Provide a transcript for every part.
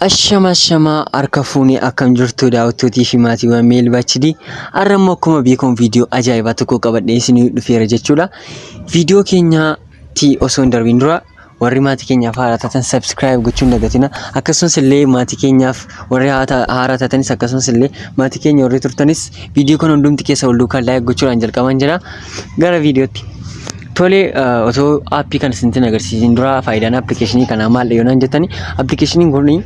Ashama ashamaa, harka fuunee, akkam jirtu daawwattootii fi maatiiwwan Meelbachidii? Har'a immoo akkuma beekamu viidiyoo ajaa'ibaa tokko qabadhee isinii dhufeera jechuudha. Viidiyoo keenyaatti osoo hin darbiin dura, warri maatii keenyaaf haaraa taatan subscribe gochuu hin dagatina. Akkasumas illee maatii keenyaaf warri haaraa taatanis, akkasumas illee maatii keenya warri turtanis, viidiyoo kana hundumti keessa wal duukaa like gochuudhaan jalqaban jira. Gara viidiyootti. Tole, osoo aappii kana isinitti agarsiisin dura, faayidaan appilikeeshinii kanaa maal yoo naan jettani, appilikeeshiniin kun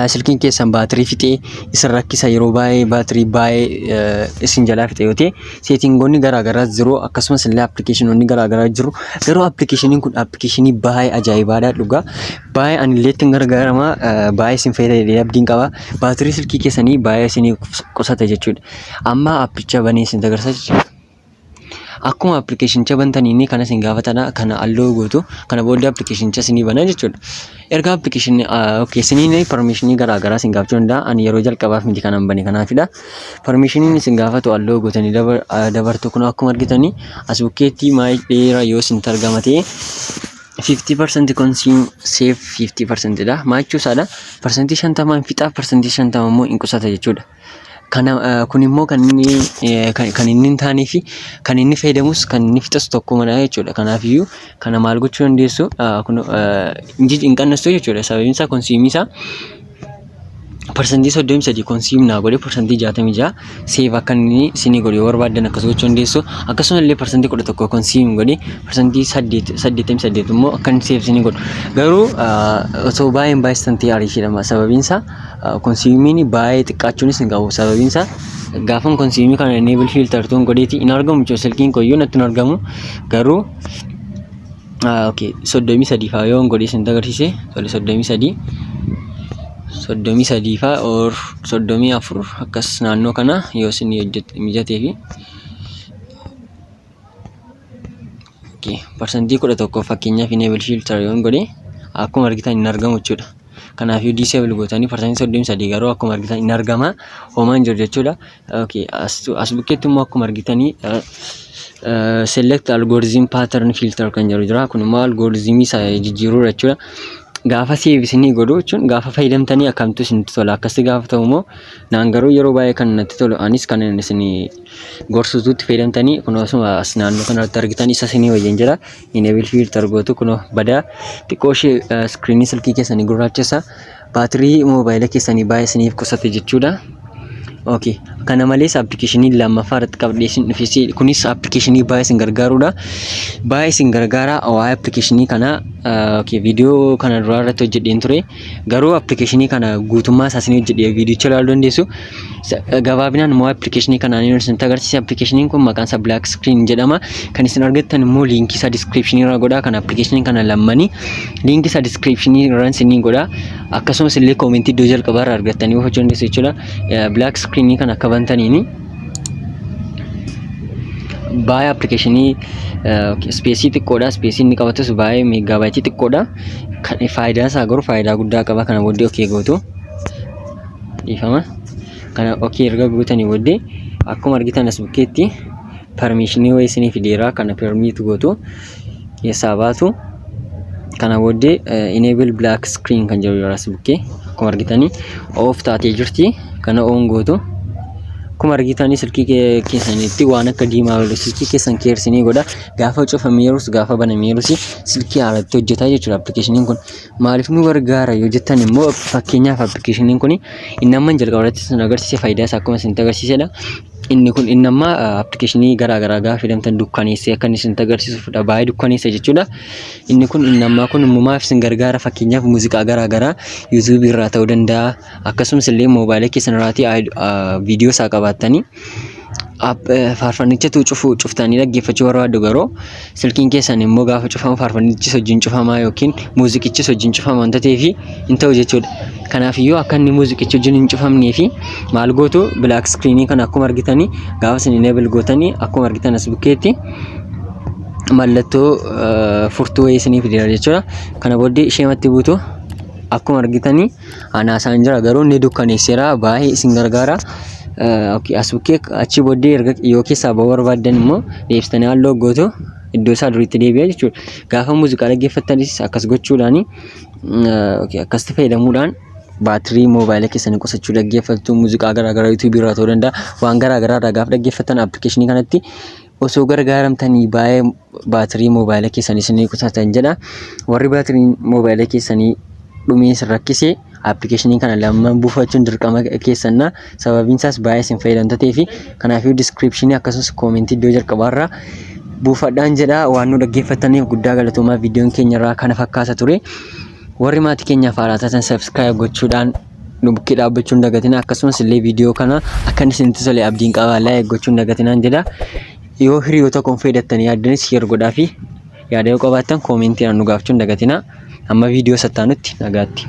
silkiin keessan baatirii fixee isin rakkisa, yeroo baay'ee baatirii baay'ee isin jalaa fixe yoo ta'e, seetingoonni garaa garaas jiru, akkasumas illee appilikeeshinoonni garaa garaa jiru. Garuu appilikeeshiniin kun appilikeeshinii baay'ee ajaa'ibaadha dhugaa. Baay'ee ani illee ittiin gargaarama, baay'ee isin fayyada jedhee abdiin qaba. Baatirii silkii keessanii baay'ee isinii qusata jechuudha. Amma appicha banee isin agarsiisa jechuudha. Akkuma appilikeeshinicha bantaniin kana isin gaafatana, kana allow gootu. Kana booddee appilikeeshinicha isinii bana jechuudha. Erga appilikeeshinii, okay, isiniin permissionii garaa garaa isin gaafachuu danda'a. Ani yeroo jalqabaaf miti kanan bane, kanaafidha. Permissioniin isin gaafatu allow gootanii dabartu. Kun akkuma argitanii as bukkeetti maayil dheeraa yoo isin argama ta'e, 50% consume, save 50% dha. Maal jechuu isaadha? 50% hin fixaa, 50% immoo hin qusata jechuudha. Kana kun immoo kan inni hin taanee fi kan inni fayyadamus kan inni fixas tokkumadha jechuudha. Kanaafiyyuu kana maal gochuu dandeessu? Kun hin qannastu jechuudha. Sababiin isaa consume isaa 33% consume naa godhe, 66% save akka inni isinii godhe yoo barbaaddan akkas gochuu dandeessu. Akkasuma illee 11% consume godhe, 88% immoo akka inni save isinii godhu. Garuu osoo baay'een baay'istan ta'e ariifidha. Sababiin isaa consumiin baay'ee xiqqaachuunis hin qabu. Sababiin isaa gaafan consume kana enable filter tuun godheeti hin argamu jechuudha. Silkiin koyyuu natti hin argamu. Garuu okay, 33 faa yoon godhe isin agarsiise, tole, 33, 33 faa or 34 akkas naannoo kana yoo isin hojjete mijatee fi, okay, 11% fakkeenyaaf enable filter yoon godhe, akkuma argitan hin argamu jechuudha. Kanaafuu disable gootanii 33% garuu akkuma argitan hin argama, homaa hin jiru jechuudha. Okay, as bukkeetti immoo akkuma argitanii select algorithm pattern filter kan jedhu jira. Kun immoo algorithmii isa jijjiiruudha jechuudha. Gaafa save isinii godhu jechuun gaafa fayyadamtanii akkamtu isinitti tola? Akkasitti gaafa ta'u immoo naan garuu yeroo baay'ee kan natti tolu, anis kan isin gorsututti fayyadamtanii, kun osuma as naannoo kanarratti argitan isa isinii wayyan jira. Enable filter gootu, kun badaa xiqqoo ishee screenii silkii keessanii gurraachessa, baatirii moobaayila keessanii baay'ee isiniif qusate jechuudha. Okay. Kana malees appilikeeshinii lammaffaa irratti qabadhee isin dhufes kunis appilikeeshinii baay'ee isin gargaarudha. Baay'ee isin gargaara. Waa'ee appilikeeshinii kana, okay, viidiyoo kana duraa irratti hojjedheen ture. Garuu appilikeeshinii kana guutummaa isaa isin hojjedhee viidiyicha ilaaluu dandeessu. Gabaabinaan immoo appilikeeshinii kanaan inni isinitti agarsiisa. Appilikeeshiniin kun maqaan isaa Black Screen jedhama. Kan isin argattan immoo liinkii isaa description irra godha. Kan appilikeeshinii kana lammanii liinkii isaa description irra isinii godha. Akkasumas illee koomentii iddoo jalqabaa irraa argattanii buufachuu dandeessu jechuudha. Black Screen kana akka bantaniini baay'ee appilikeeshinii space xiqqoodha. Space inni qabatus baay'ee meeggaabaaytii xiqqoodha. Kan faayidaan isaa garuu faayidaa guddaa qaba. Kana booddee okay gootu. Dhiifama. Kana okay erga gootanii booddee, akkuma argitan as bukkeetti permissionii wayii isinii fideera. Kana permit gootu, keessaa baatu. Kana booddee enable black screen kan jedhu as bukkee akkuma argitanii off taatee jirti. Kana on gootu. Akkuma argitanii silkii keessanitti waan akka diimaa silkii keessan keersinii godha. Gaafa cufameerus gaafa banameerus silkii haaratti hojjeta jechuudha appilikeeshiniin kun. Maaliif nu gargaara yoo jettan immoo, fakkeenyaaf appilikeeshiniin kun inni amma jalqaba irratti isin agarsiise faayidaa isaa akkuma isinitti agarsiisedha. Inni kun inni amma appilikeeshinii garaa garaa gaafa fayyadamtan dukkaneessee akka inni isinitti agarsiisudha. Baay'ee dukkaneessa jechuudha. Inni kun inni ammaa kun immoo maaf isin gargaara? Fakkeenyaaf muuziqaa garaa garaa yuutuubii irraa ta'uu danda'a. Akkasumas illee moobaayilii keessan irraatii viidiyoo isaa qabaattanii faarfannichatu cufu cuftanii dhaggeeffachuu barbaaddu, garuu silkiin keessan immoo gaafa cufamu faarfannichis wajjin cufamaa yookiin muuziqichis wajjin cufama wanta ta'eef hin ta'u jechuudha. Kanaafiyyuu akka inni muuziqichi wajjin hin cufamnee fi maal gootu? Black screenii kana akkuma argitanii gaafa isin enable gootanii, akkuma argitan as bukkeetti mallattoo furtuu wayii isinii fideera jechuudha. Kana booddee isheematti buutu. Akkuma argitanii anaasaan jira, garuu inni dukkaneesseera, baay'ee isin gargaara. As bukkee achi booddee erga yoo keessaa bahuu barbaaddan immoo deebistanii halluu gootu, iddoo isaa duriitti deebi'a jechuudha. Gaafa muuziqaa dhaggeeffattanis akkas gochuudhaani, akkasitti fayyadamuudhaan Baatirii moobaayila keessanii qusachuu dhaggeeffattu, muuziqaa garaagaraa yuutuubii irraa ta'uu danda'a. Waan garaagaraa irraa gaafa dhaggeeffattan appilikeeshinii kanatti osoo gargaaramtanii baay'ee baatirii moobaayila keessanii isinii qusatan jedha. Warri baatiriin moobaayila keessanii dhumee isin rakkise, appilikeeshinii kana lamman buufachuun dirqama keessanna. Sababiin isaas baay'ee isin fayyadamta ta'ee fi kanaafuu diskiripshinii akkasumas koomentii iddoo jalqabaarraa buufadhaan jedha. Waan nu dhaggeeffataniif guddaa galatoomaa. Viidiyoon keenya irraa kana fakkaata ture. Warri maatii keenyaaf haaraa taatan subscribe gochuudhaan nu bukkee dhaabbachuu hin dagatinaa. Akkasumas illee viidiyoo kana akka inni isinitti tole abdiin qaba, like gochuu hin dagatinaan jedha. Yoo hiriyoota koon fayyadattanii yaaddanis share godhaa fi yaada yoo qabaattan koomentiidhaan nu gaafachuu hin dagatinaa. Amma viidiyoo sattaanutti nagaatti.